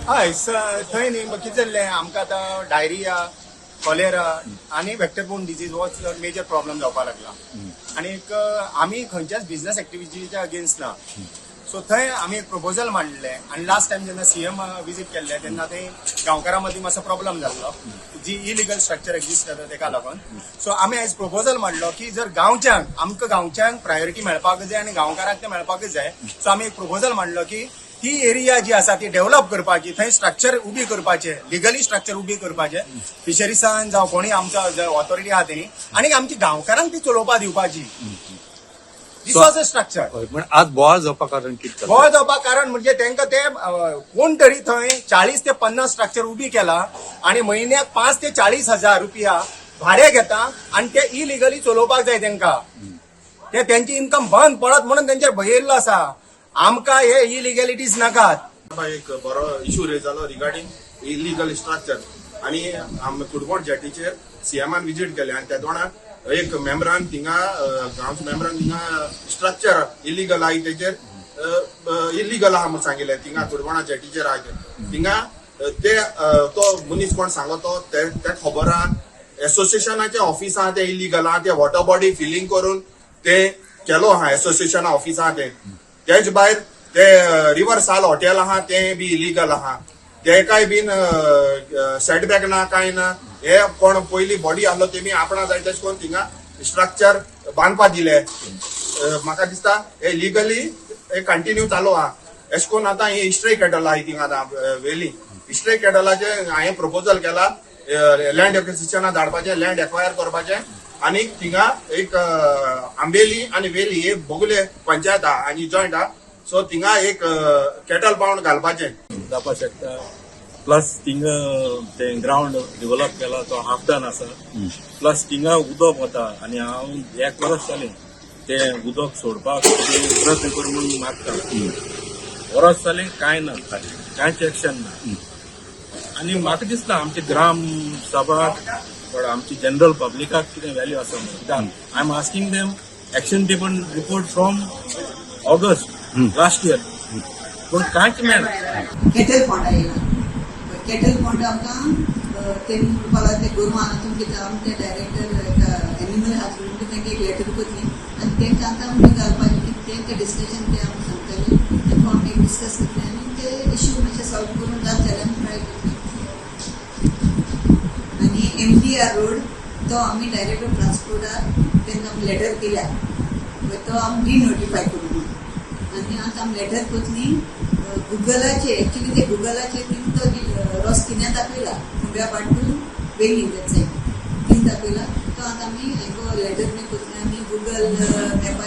हय, थंय न्ही कितें जाल्लें आमकां आतां डायरिया, कॉलेरा आनी वेक्टर बोर्न डिजीज हो मेजर प्रॉब्लम जावपाक लागला आनी आमी खंयच्याच बिझनस एक्टिविटीच्या अगेन्स्ट ना. सो थंय आमी एक प्रपोजल मांडलें आनी लास्ट टायम जेन्ना सीएम विजीट केल्ले तेन्ना थंय गांवकारां मदीं मातसो प्रॉब्लम जाल्लो, जी इलिगल स्ट्रक्चर एक्झिस्ट जाता तेका लागून. सो आमी आयज प्रपोजल मांडलो की जर गांवच्यांक, आमकां गांवच्यांक प्रायोरिटी मेळपाक जाय आनी गांवकारांक ते मेळपाकच जाय. सो आमी एक प्रपोजल मांडलो की ती एरिया जी आसा ती डेव्हलप करपाची, थंय स्ट्रक्चर उबी करपाचे, लिगली स्ट्रक्चर उबी करपाचे, फिशरीसान जावं कोणी आमचो ऑथॉरिटी आहा तेणी, आनी आमची गांवकारांक ती चलोवपा दिवपाची. This was a structure. हय, पण आज बोवाळ जावपा कारण कितें जालें? बोवाळ जावपाक कारण म्हणजे तांकां ते कोण तरी थंय 40 ते 50 स्ट्रक्चर उबी केला आणि म्हयन्याक 5 ते 40 हजार रुपया भाडे घेता आणि ते इलिगली चलोवपाक जाय तांकां. ते त्यांची इन्कम बंद पडत म्हणून तेंचेर भंय येयल्लो आसा. आमकां हे इलिगॅलिटीज नाकात. एक बरो इशू रेज जालो रिगार्डिंग इलिगल स्ट्रक्चर आणि आम कुडकोट जेटीचेर सीएमान विजीट केले आनी त्या एक मेंबरान थिंगा, गांवच्या मेंबरान थिंगा स्ट्रक्चर इलिगल आहाय, तेचेर इलिगल आहा म्हूण सांगिल्लें. थिंगा कुडकोणा जेटीचेर आहाय ते थिंगा ते तो मनीस कोण सांगो तो ते ते खबर आहा. एसोसिएशनाचे ऑफिस आहा ते इलिगल आहा. ते वॉटर बॉडी फिलिंग करून ते केलो आहा. एसोसिएशना ऑफिस आहा ते. तेच भायर ते रिवर साल हॉटेल आहा, ते बी इलिगल आहा. तेकाय बीन सेटबॅक ना, कांय ना. हे कोण पयली बॉडी आहलो, तेमी आपणा जाय तशें करून थिंगा स्ट्रक्चर बांदपा दिले. म्हाका दिसता हे लिगली हे कंटिन्यू चालू आहा. एशें करून आतां हे इस्ट्रे कॅटल आहाय थिंगा आतां वेली इस्ट्रे कॅटलाचे हांवें प्रपोजल केला, लँड एक्विजिशना धाडपाचें, लँड एक्वायर करपाचें आनी थिंगा एक आंबेली आनी वेली हे बोगले पंचायत आहा आनी जॉयंट आहा, सो थिंगा एक कॅटल पाउंड घालपाचें. जावपाक शकता. प्लस थिंगा ते ग्रावंड डेव्हलप केला तो हाफ डन आसा. प्लस थिंगा उदक वता आनी हांव एक वरस जालें ते उदक सोडपाक ते प्रयत्न कर म्हणून मागता. वरस जालें, कांय ना, कांयच एक्शन ना. आनी म्हाका दिसता आमचे ग्राम सभा पण आमची जनरल पब्लिकाक कितें व्हॅल्यू आसा म्हणून. I am asking them action taken report from August last year, पूण कांयच मेळना. केटल पॉन्ड येयला. केटल पॉन्ड आमकां तेणी म्हणपाक लागले ते गोरवां आहा तुमकां. आमी ते डायरेक्टर एनिमल हजबंडरी तांकां एक लेटर करतली आनी तांकां आतां आमी घालपाचें कितें तेंकां डिस्कशन ते आमकां सांगतले. तेका आमी एक डिस्कस करतले आनी ते इश्यू मातशे सॉल्व करून जात जाल्यार आमी ट्राय करतले. आनी एमटीआर रोड तो आमी डायरेक्टर ट्रान्सपोर्टार तांकां आमी लेटर केल्या, तो आमी डिनोटिफाय करूं म्हणून. आनी आतां आमी लेटर करतली गुगलाचे. एक्चुली ते गुगलाचे तिने तो रस्तो किन्या दाखयला, कुंब्यापाट टू वेली that side तिने दाखयला. तो आतां आमी एक लेटर बी करतले आनी गुगल मॅपाचेर.